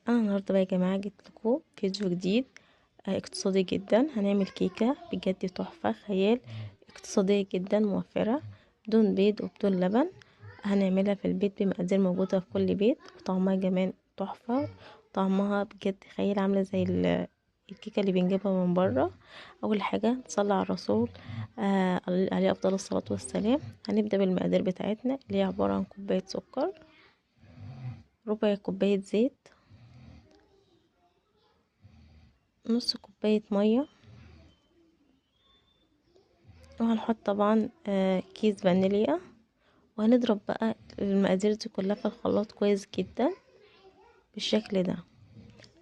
انا النهارده بقى يا جماعة جبت لكم فيديو جديد اقتصادي جدا. هنعمل كيكة بجد تحفة خيال، اقتصادية جدا، موفره، بدون بيض وبدون لبن. هنعملها في البيت بمقادير موجودة في كل بيت، وطعمها كمان تحفة، طعمها بجد خيال، عامله زي الكيكه اللي بنجيبها من بره. اول حاجة نصلي على الرسول عليه افضل الصلاة والسلام. هنبدا بالمقادير بتاعتنا اللي هي عبارة عن كوباية سكر، ربع كوباية زيت، نص كوباية مية، وهنحط طبعا كيس فانيليا. وهنضرب بقى المقادير دي كلها في الخلاط كويس جدا بالشكل ده.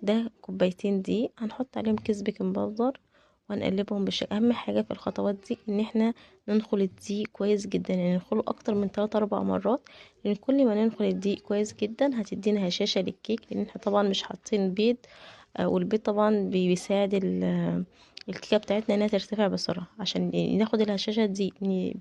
ده كوبايتين دي هنحط عليهم كيس baking powder وهنقلبهم بالشكل. اهم حاجة في الخطوات دي ان احنا ننخل الدقيق كويس جدا، يعني ننخله اكتر من 3-4 مرات، لان كل ما ننخل الدقيق كويس جدا هتدينا هشاشة للكيك، لان احنا طبعا مش حاطين بيض، والبيض طبعا بيساعد الكيكه بتاعتنا انها ترتفع بسرعة. عشان ناخد الهشاشه دي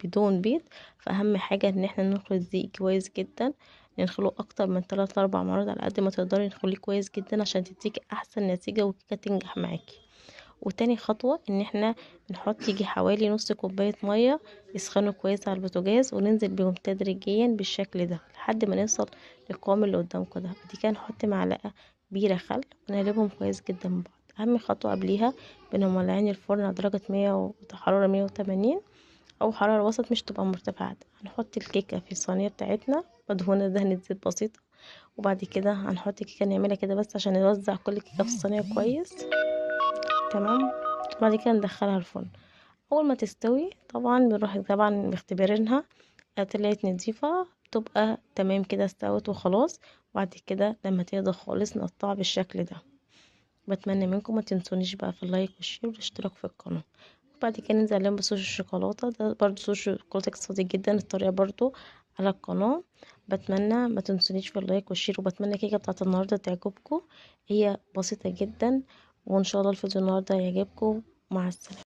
بدون بيض، فاهم حاجة ان احنا ننخل الدقيق كويس جدا، ننخله اكتر من 3-4 مرات على قد ما تقدري، نخليه كويس جدا عشان تديكي احسن نتيجة والكيكه تنجح معاكي. وتاني خطوة ان احنا بنحط يجي حوالي نص كوباية مية يسخنوا كويس على البوتاجاز، وننزل بيهم تدريجيا بالشكل ده لحد ما نوصل للقوام اللي قدامكم ده. بعد كده نحط معلقه كبيرة خل ونقلبهم كويس جدا من بعض. اهم خطوة قبليها بنقوم مولعين الفرن على درجه 100 حرارة 180 او حرارة وسط، مش تبقى مرتفعة. هنحط الكيكه في الصينية بتاعتنا مدهونه دهنه زيت بسيطة، وبعد كده هنحط الكيكه، نعملها كده بس عشان نوزع كل كيكة في الصينية كويس، تمام. بعد كده ندخلها الفرن. اول ما تستوي طبعا بنروح طبعا مختبرينها، طلعت نضيفه تبقى تمام كده، استوت وخلاص. وبعد كده لما تهدى خالص نقطعها بالشكل ده. بتمنى منكم ما تنسونيش بقى في ال like وال share والاشتراك في القناة. وبعد كده ننزل عليهم بصوص الشوكولاتة، ده برضو صوص شوكولاتة اقتصادي جدا، الطريقة برضو على القناة. بتمنى ما تنسونيش في ال like وال share، وبتمنى الكيكه بتاعت النهارده تعجبكم، هي بسيطة جدا، وان شاء الله الفيديو النهارده هيعجبكم. مع السلامة.